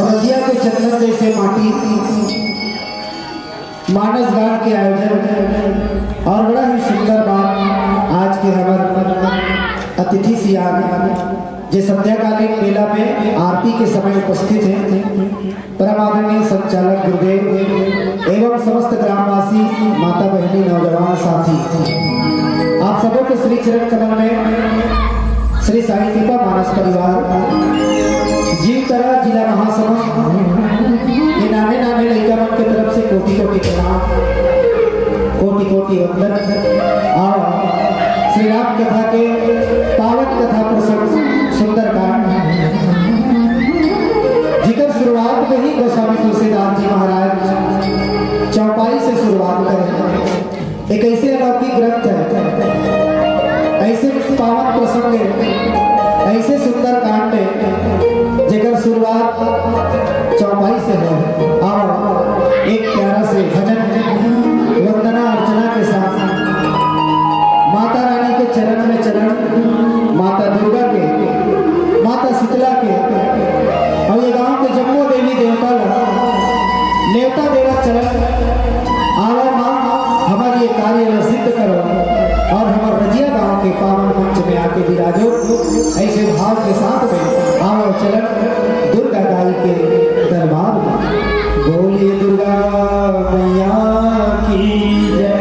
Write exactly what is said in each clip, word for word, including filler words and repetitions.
नदिया के चंदन जैसे माटी, मानस गान के आयोजन और बड़ा ही सुंदर बात आज के हमर अतिथि सियान जे संध्याकालीन मेला में आरती के समय उपस्थित हैं, परम आदरणीय संचालक गुरुदेव एवं समस्त ग्रामवासी, माता बहिनी, नौजवान साथी, आप सबों के श्री चरण कमल में श्री साईं कृपा मानस परिवार, जीवतरा, जिला महासमुंद, ये नाने नाने लइका मन के तरफ से कोटि कोटि प्रणाम, कोटि कोटि वंदन। और श्री राम कथा के पावन कथा प्रसंग सुंदरकांड, जिकर शुरुआत में ही गोस्वामी तुलसीदास जी महाराज चौपाई से शुरुआत करें। एक ऐसे अलौकिक ग्रंथ है, ऐसे पावन प्रसंग है, ऐसे सुंदर कांड है, जेकर शुरुआत चौपाई से हो। आओ, एक प्यारा से भजन, वंदना, अर्चना के साथ माता रानी के चरण में चरण, माता दुर्गा के, माता शीतला के, और ये गांव के जम्मो देवी देवता ला नेवता देवत चलन। आवा माँ, हमर ये कार्य ला सिद्ध करो और हमर रजिया गांव के पावन मंच में आके विराजो। ऐसे भाव के साथ में आवा चलन दुर्गा दाई के दरबार में। बोलिए दुर्गा मैया की जय।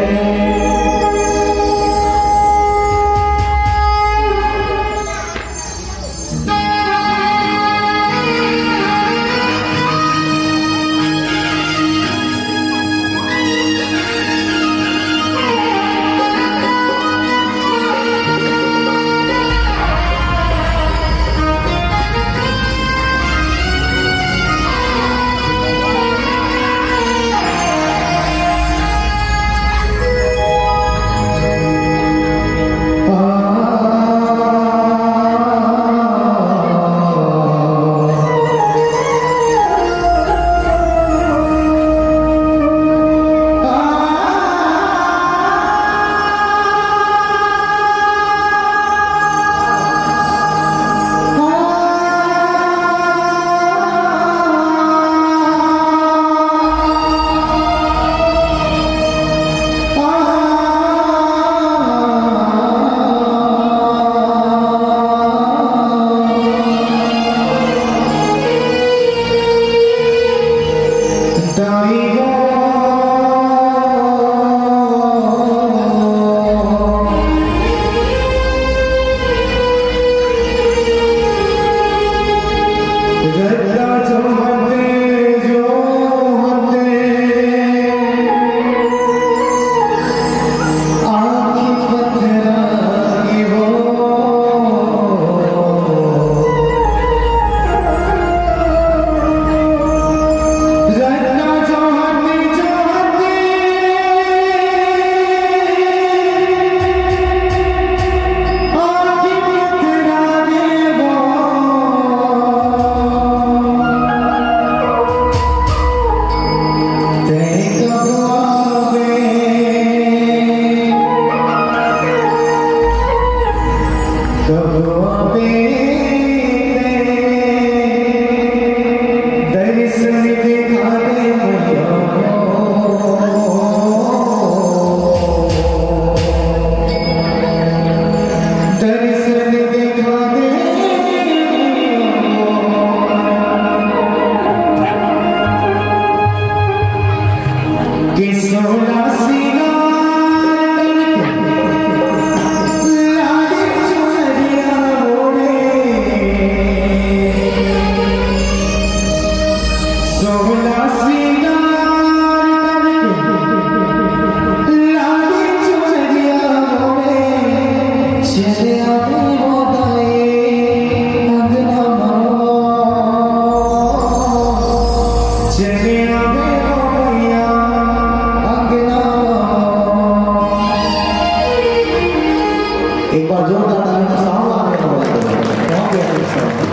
एक बार जोरदार ताली का sound आने वाला है। बहुत ही अच्छा sound।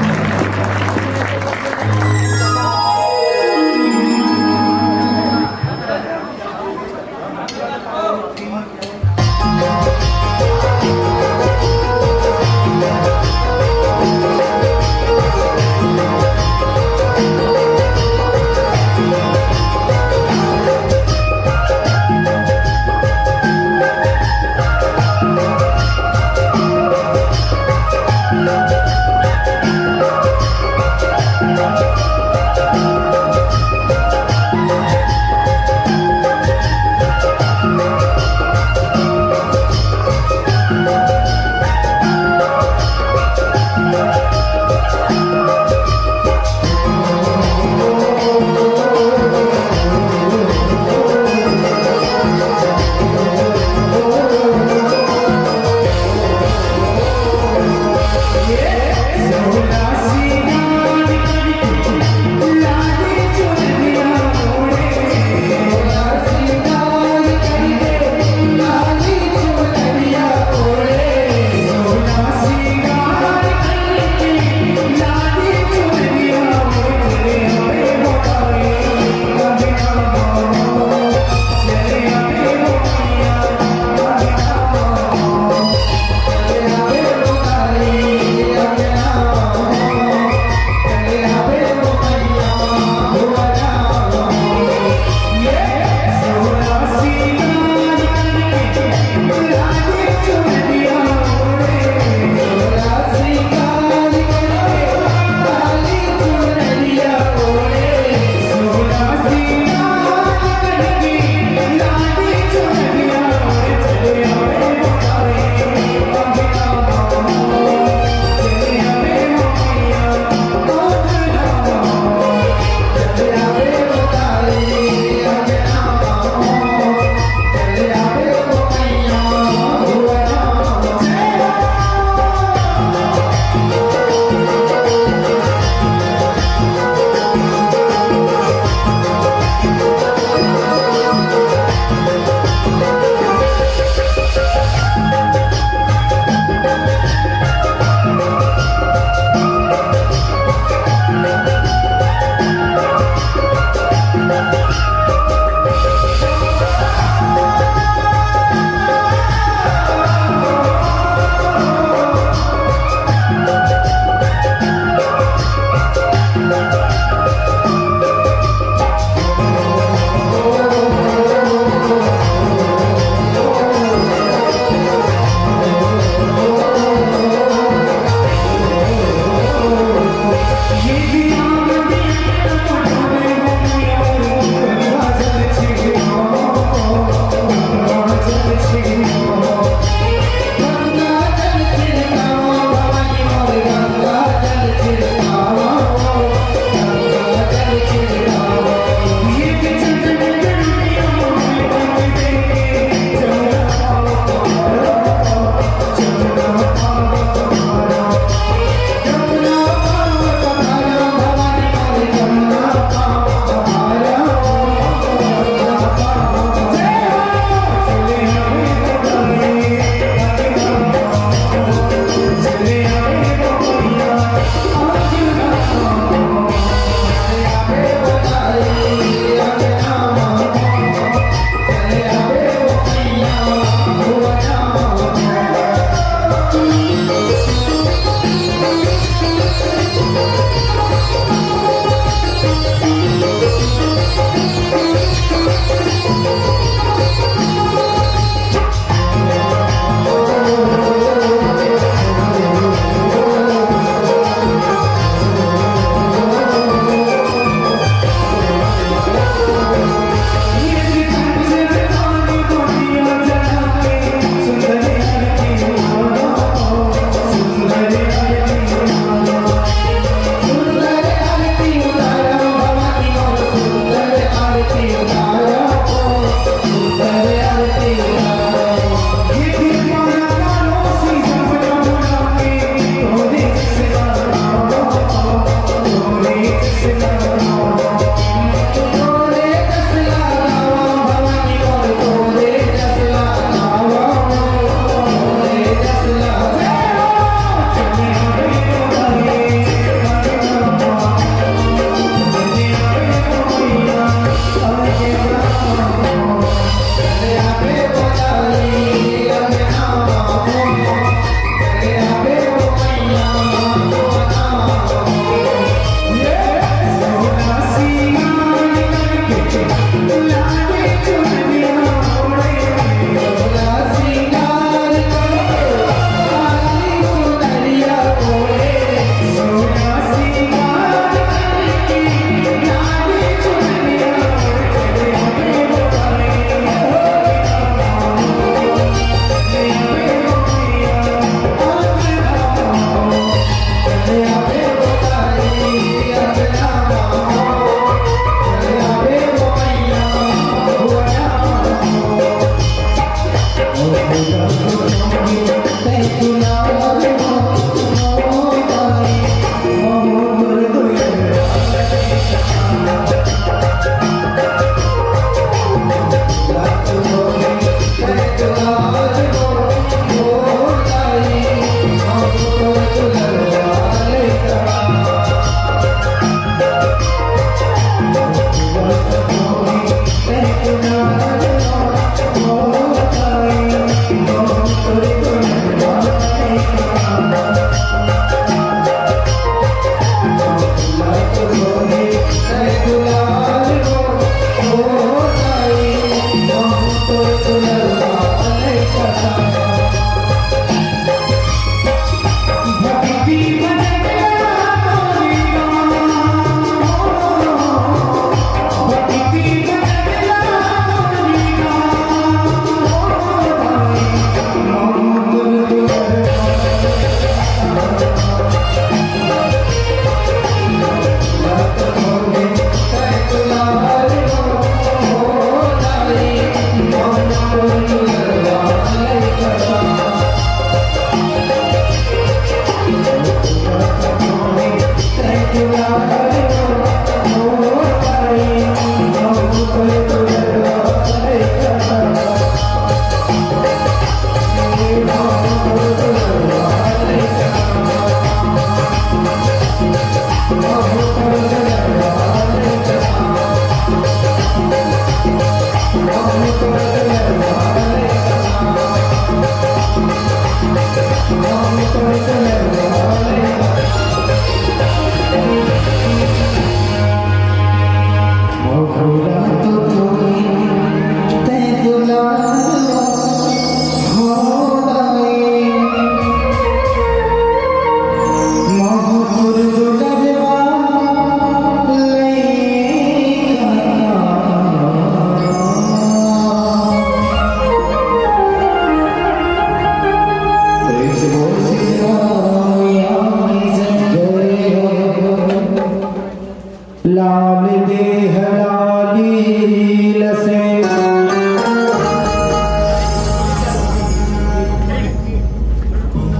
देह लालील से,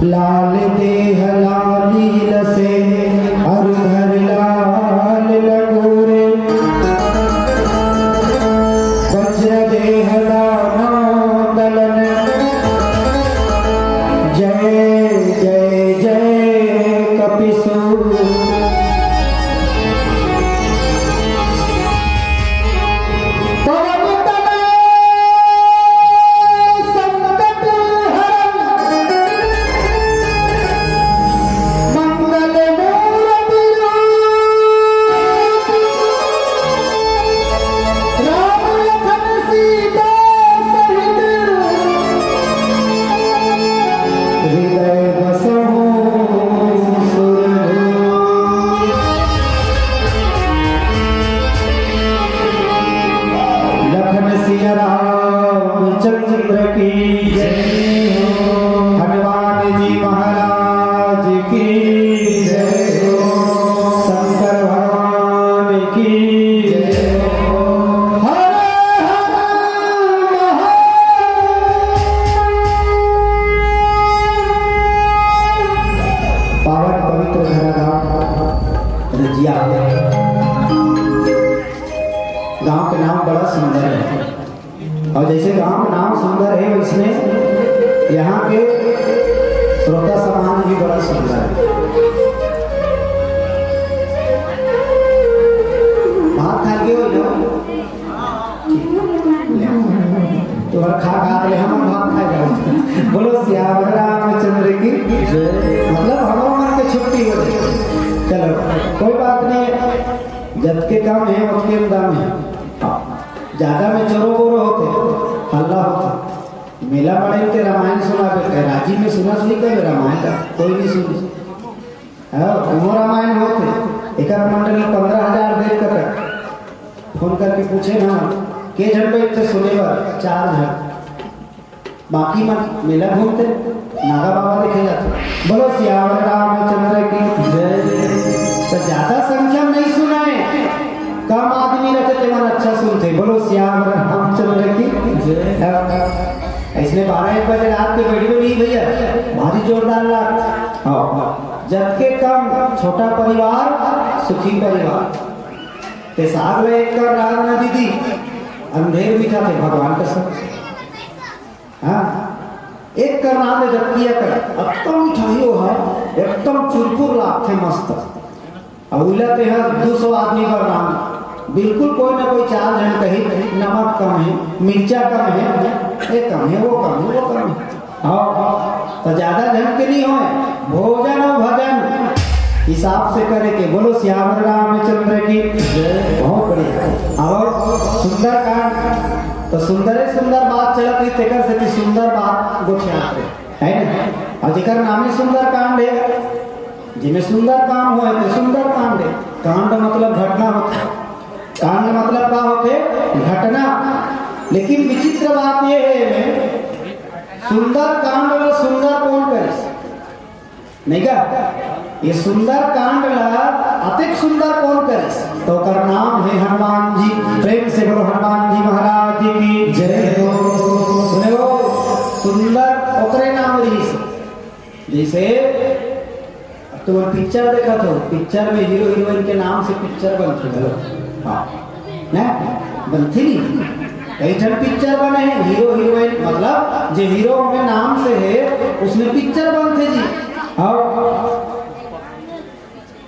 लाल देह लालील से, अरु धरि लाल लंगोरे। वज्र देह दाना दलन, जय जय जय कपिसु। पवन तनय संकट हरण, मंगल मूरति रूप, राम लखन सीता सहित, हृदय बसहु सुरभूप। लखन सिया रामचंद्र की जय हो। हनुमान जी महाराज की जय हो। शंकर भगवान की जय हो। हर हर महादेव। पावन पवित्र धरा गांव रजिया। गांव के नाम बड़ा सुंदर है, और जैसे गांव के नाम सुंदर है, वैसने यहाँ के श्रोता समाज भी बड़ा सुंदर है। भात खा के हो जाओ। तुम्हारा खा खा ले, हम भात खा जाओ। बोलो सियावर रामचंद्र की जय। मतलब हमारा मन के छुट्टी हो जाए। चलो, कोई बात नहीं, जतके कम है, उतके में दम है। हाँ, ज्यादा में चोरो बोरो होते, हल्ला होता। मेला मड़ई के रामायण सुना बेटा, राजी में सुना सुनी कभी रामायण का, कोई नहीं सुनी। हाँ, वो रामायण होते, एक आध मंडल में पन्द्रह हजार देख कर फोन करके पूछे ना, के झन बैठते सुने बर? चार झन। बाकी मन मेला घूमते, नागा बाबा देखे जाते। बोलो सियावर रामचंद्र की जय। तो ज्यादा संख्या में नहीं सुनाए, कम आदमी रहते ते मन अच्छा सुनते। बोलो सियावर रामचंद्र की जय। ऐसने बारह एक बजे रात के बैठियो नहीं भैया, भारी जोरदार लाग। हाँ, जबके कम छोटा परिवार, सुखी परिवार। ते साग ले एक कर रहा ना दीदी, अंधेर बिठाते भगवान कसम। हाँ, एक कर नाम में जतिया कर, अत्तम मिठाई हो है, एकदम चुरपुर लागथे मस्त। अउ उला ते हर दू सौ आदमी बर नाम, बिल्कुल कोई ना कोई चार झन कही, नमक कम है, मिर्चा कम है, ये कम है, वो कम है, वो कम है। हाँ, तो ज्यादा झन के नहीं होए, भोजन और भजन हिसाब से करे के। बोलो सियावर रामचंद्र की जय। बहुत बढ़िया। और सुंदरकांड, तो सुंदर सुंदर बात चलत रही, तेकर से कि सुंदर बात गोठियात रहे, है ना? और जेकर नाम ही सुंदरकांड है, जिमे सुंदर काम होए तो सुंदरकांड है। कांड मतलब घटना होता है। कांड मतलब का होते? घटना। लेकिन विचित्र बात ये है, सुंदर कांड ला सुंदर कौन करिस? नहीं का? ये सुंदर कांड ला अतिक सुंदर कौन करिस? तो ओकर नाम है हनुमान जी। प्रेम से बोलो हनुमान जी महाराज की जय हो। सुने हो, सुंदर ओकरे नाम रहिस। जैसे अब तुम पिक्चर देखत हो, पिक्चर में हीरो हीरोइन के नाम से पिक्चर बनथे घलो। हाँ, ना? बनथे नहीं। कई झन पिक्चर बने हैं, हीरो हीरोइन, मतलब जे हीरो में नाम से है, उसमें पिक्चर बनथे जी। हाँ,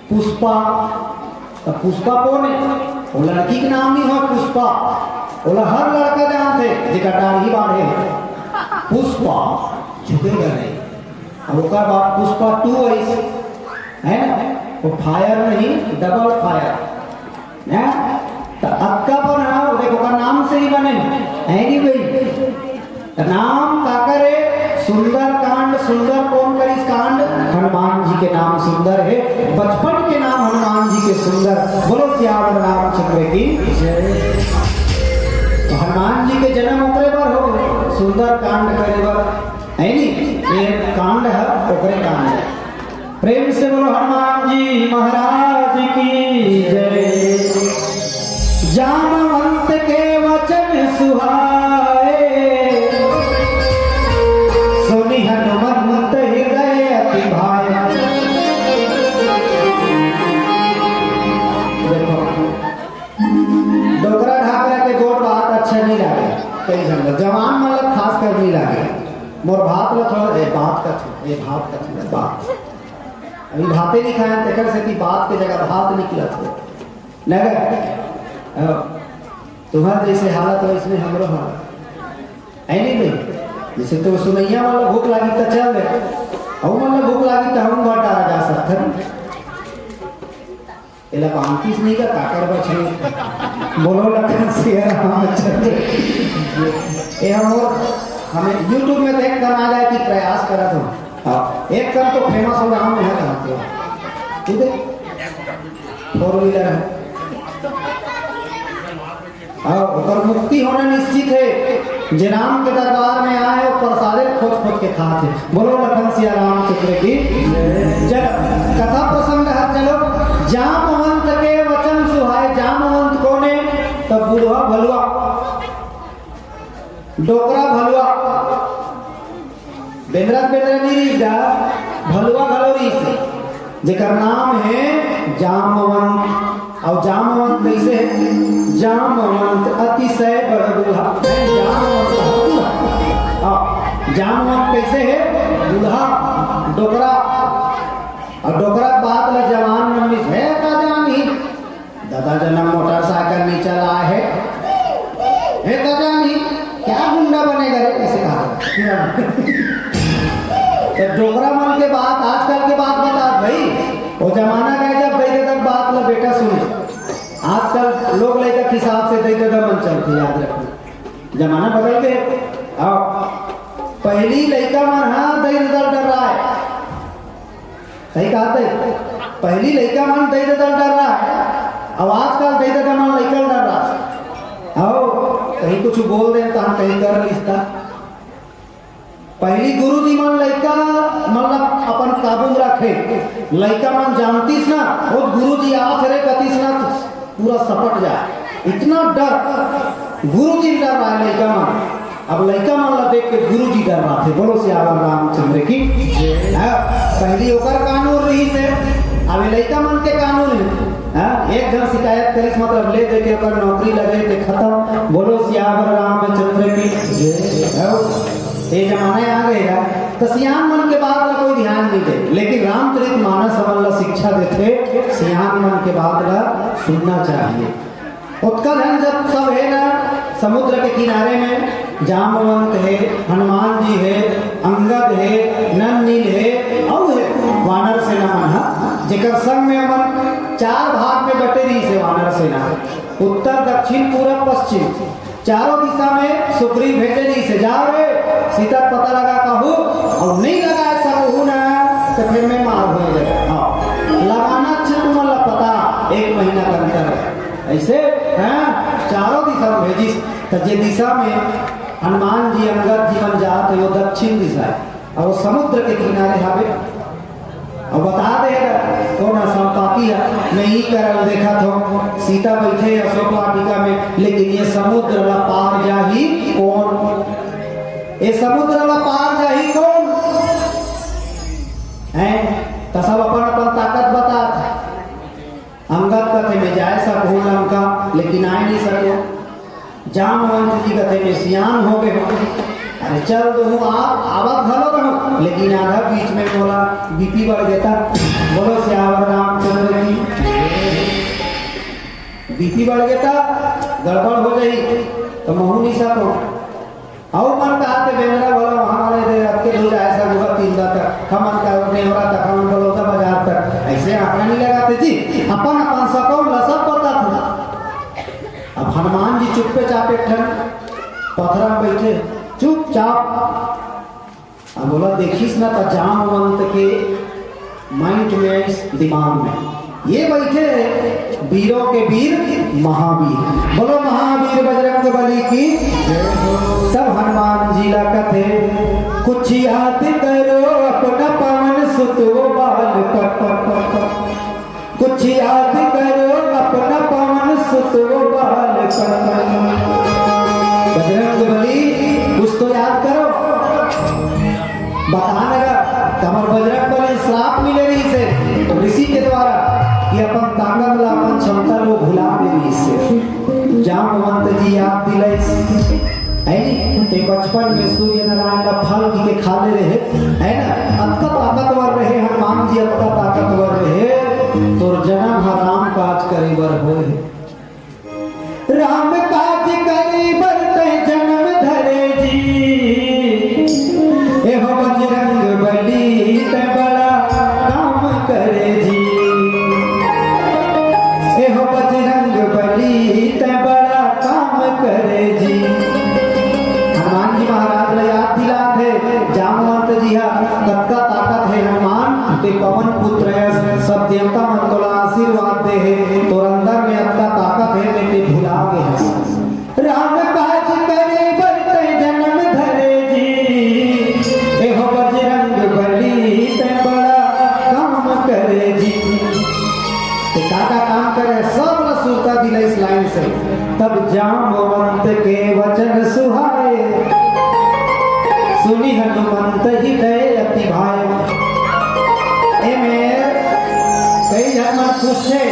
पुष्पा, तो पुष्पा कौन है? वो लड़की के नाम नहीं है पुष्पा, ओला हर लड़का जानथे, जेकर दाढ़ी बाढ़े है। पुष्पा झुकेगा नहीं। अब ओकर बाद पुष्पा टू आइस, है ना? वो फायर नहीं, डबल फायर, है? तो अक्का पर ना, वो देखो, ओकर नाम से ही बने, है नहीं भाई? तो नाम काकर है? सुंदर कांड। सुंदर कौन करिस कांड? हनुमान जी के नाम सुंदर है, बचपन के नाम हनुमान जी के सुंदर। बोलो सियावर रामचंद्र की जय। तो हनुमान जी के जन्म ओकरे बर हो, सुंदर कांड करे बर। है नी? ये कांड है, ओकरे कांड है। प्रेम से बोलो हनुमान जी महाराज की जय। जामवंत के वचन सुहाए, सुनि हनुमंत हृदय अति भाए। देखो, डोकरा ढाकरा के गोठ बात अच्छा नहीं लागे, कई झन ला, जवान मन ला खास कर नहीं लागे। मोर भात ला थोड़ा, ए, बात कथे, ए, भात कथे, बात। अभी भाते नहीं खाए, तेकर सेती बात के जगह भात निकलत हे। नगर, अब तुम्हार जैसे हालत हो, इसमें हमरो हालत। है नहीं भाई? जैसे तो सुनैया मन ला भूख लागी त चल दे, अउ मन ला भूख लागी त हम भंडारा जा सकथन। एला बांधतीस नहीं का काकर बछरू। बोलो लखन सिया रामचंद्र। ये हम और हमें YouTube में देख कर आ जाए कि प्रयास करा तो। हाँ, एक कर तो फेमस हो जाओ, मैं कहा तो। ठीक है? फोर व्हीलर है। हाँ, ओकर मुक्ति होना निश्चित है। जे राम के दरबार में आए, वो प्रसादे खोज खोज के खात हे। बोलो लखन सिया रामचंद्र की। चलो, कथा प्रसंग है, चलो। जामवंत के वचन सुहाए। जामवंत कोन हे? तब बूढ़ा भलुआ, डोकरा भलुआ, बेंदरा बेंदरा नहीं रहिस गा, भलुआ घलो रहिस, जेकर नाम हे जामवंत। अउ जामवंत कइसे हे? जामवंत अतिशय बड़ बूढ़ा। जामवंत ह बूढ़ा। हाँ, जामवंत कइसे हे? बूढ़ा, डोकरा। अउ डोकरा बात ला जवान मन में हे का जानी, दादा जनम मोटरसाइकिल में चला है। हे दादा नहीं, क्या गुंडा बनेगा रे, ऐसे कहा। तो डोकरा मन के बात, आजकल के बात बता भाई। वो जमाना गए जब दई ददा के बात ला बेटा सुने। आजकल लोग लइका के हिसाब से दई ददा मन चलथे, याद रखना। जमाना बदल गए। अब पहली लइका मन हा दई ददा डर्राय। सही कहा थे। पहली लइका मन दई ददा ल डर्राय, अब आजकल दई ददा मन लइका ल डर्राथे। अउ कहीं कुछ बोल दे त हम कहीं कर रिश्ता। पहली गुरुजी मन लइका मन ला अपन काबू में रखे, लइका मन जानतीस ना, वो गुरुजी आत रे कतीस ना, पूरा सपट जाए, इतना डर, गुरुजी डर्राय लइका मन। अब लइका मन ला देख के गुरुजी डर्राथे। बोलो सियावर रामचंद्र की। हाँ, पहली ओकर कानून रहिस हे, अब ये लइका मन के कानून हे। हाँ, एक झन शिकायत करिस, मतलब ले दे के ओकर नौकरी लगे ते खतम। बोलो सियावर रामचंद्र की। हाँ, ये जमाना आ गए ना, तो सियान मन के बात ला कोई ध्यान नहीं दे, लेकिन रामचरित मानस हमन ला शिक्षा देथे, सियान मन के बात ला सुनना चाहिए। ओतका झन जब सब हे ना समुद्र के किनारे में, जामवंत हे, हनुमान जी हे, अंगद हे, नल नील हे, अउ हे वानर सेना मन ह, जेकर संग में हमन चार भाग में बटे रहिस हे वानर सेना, उत्तर, दक्षिण, पूरब, पश्चिम, चारों दिशा में सुग्रीव भेजे रहिस हे, जाओ रे, सीता पता लगा कहू, अउ नहीं लगा सकहू ना, तो फिर मैं मार हो जाए। हाँ, लगाना अच्छा तुमन ला पता, एक महीना के अंतर। ऐसे, हाँ, चारों दिशा में भेजिस, त जे दिशा में हनुमान जी, अंगद जी मन जात हे, वो दक्षिण दिशा हे, अउ वो समुद्र के किनारे हावे। अउ बता दे, कोन असम पापी हे, मैं ई करल देखत हूँ, सीता बैठे अशोक वाटिका में, लेकिन ये समुद्र ला पार जाही कोन? ये समुद्र ला पार जाही कोन? हैं? त सब अपन अपन ताकत बतात हे। अंगद कथे, "मैं जाय सकहूँ लंका, लेकिन आय नहीं सकहूँ।" जामवंत जी कथे, "मैं सियान हो गए हूँ, अरे चल तो हूँ, आ, आवत घलो रहूँ, लेकिन आधा बीच में मोला बीपी बढ़ गे ता।" बोलो सियावर रामचंद्र की। बीपी बढ़ गे ता, गड़बड़ हो जाही, तो महू नहीं सकहूँ। अउ मन कहा ते बेंदरा वाला वहाँ वाले दे रख के दो जाए सब होगा तीन दा तक, हमन का नेवरा तक, हमन बलौदा बाजार तक, ऐसे आंकड़ा नहीं लगाते जी। अपन अपन सकौन ला सब पता था। अब हनुमान जी चुप्पे चाप एक ठन पथरा में बैठे, चुपचाप। अब बोला, देखिस ना, त जामवंत के माइंड में, इस दिमाग में ये बैठे हैं वीरों के वीर महावीर। बोलो महावीर बजरंग बली की। तब हनुमान जी ला कथे, "कुछ याद करो अपना पवन सुत वो बाल पर, पर, पर, पर। कुछ याद करो अपना पवन सुत वो बाल बजरंग बली, कुछ तो याद करो। बता न गा, हमर बजरंग बली श्राप मिले रहिस हे ऋषि के द्वारा कि अपन ताकत ला, अपन क्षमता ला भुला दे रहिस हे। जांबवंत जी याद दिलाइस, है नी? ते बचपन में सूर्य नारायण ला फल के खा ले रहे, है ना? अतका ताकतवर रहे हनुमान जी, अतका ताकतवर रहे, तोर जन्म ह राम काज करे बर होए हे। राम काज करे बर तै जन्म धरे जी, एहो बजरंग बली तै बड़ा काम करे जी, एहो बजरंग बली तै बड़ा काम करे जी। हनुमान जी महाराज ला याद दिलात हे, जामवंत जी हा कतका ताकत हे हनुमान, ते पवन पुत्र अस, सब देवता मन तोला आशीर्वाद दे हे, तोर अंदर में अतका ताकत हे, ते, ते भुला गे हस। राम काज करे बर तै जन्म धरे जी, एहो बजरंग बली तै बड़ा काम करे जी। ते का का काम करे, सब ला सुरता दिलाइस लाइन से। तब जामवंत के वचन सुहाए, सुनि हनुमंत हृदय अति भाए। एमे कई झन मन पूछथे,